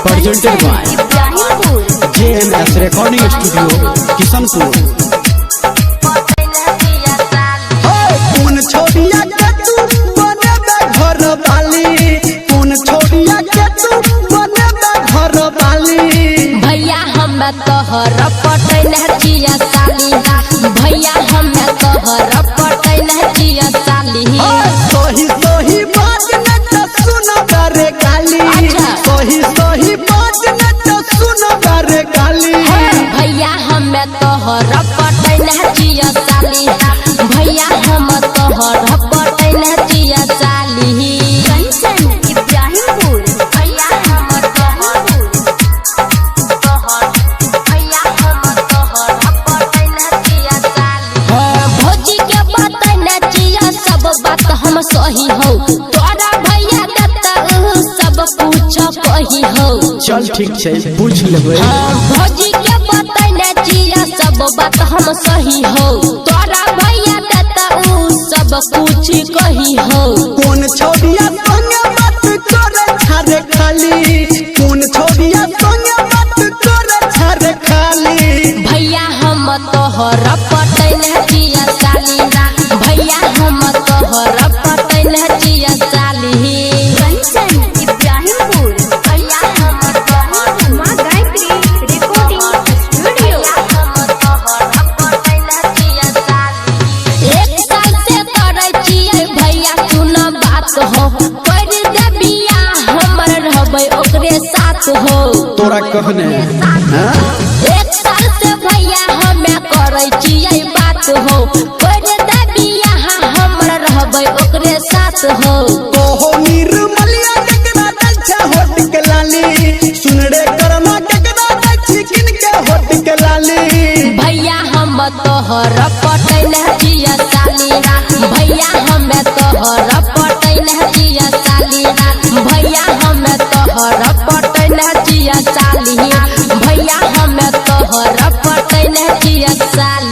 Presented by Ibrahimpur. JMS Recording Studio, Kishanpur. कोन छोड़िया के तू बनेबे घर वाली, कोन छोड़िया के तू बनेबे घर वाली। भैया हम तोहर पटैल जिया साली, भैया हम तोहर पटैल जिया साली। सही सही बात न तो सुन रे गाली। अच्छा। सही सही बात न तो सुन रे गाली। भैया हम तोहर पटैल जिया साली, भैया हम तोहर पटैल जिया साली। कंचन इब्राहिमपुर। भैया हम तोहर तोहर भैया हम तोहर पटैल जिया साली। भौजी के बतैल जिया सब बात हम सही हो, तोरा भैया देता उ सब कुछ कही हो। चल ठीक छै, पूछ लेबै। भौजी के बतैल जिया सब बात हम सही हो, तोरा भैया देता उ सब कुछ कही हो। कोन छोड़िया संगे बात करे छारे खाली, कोन छोड़िया संगे बात करे छारे खाली। भैया हम तोहर पटैल जिया साली, भैया हम तोहर पटैल जिया साली। कंचन इब्राहिमपुर। भैया हम तोहर माँ गायत्री रिकॉर्डिंग स्टूडियो। एक साल से करै छियै भैया सुन बात हो, कर दे बियाह हमर रहबै ओकरे साथ हो। तोरा कहने हाँ? एक साल से भैया हमे करै छियै बात हो, कर दे बियाह हमर रहबै ओकरे साथ हो। कहो निर्मलिया केकरा दै छै होट के लाली, सुन रे करमा केकरा दै छी किन के होट के लाली। भैया हम तोहर पटैल जिया साली, भैया हम तोहर पटैल जिया साली, भैया हम तोहर पटैल जिया साली, भैया हम तोहर पटैल जिया साली।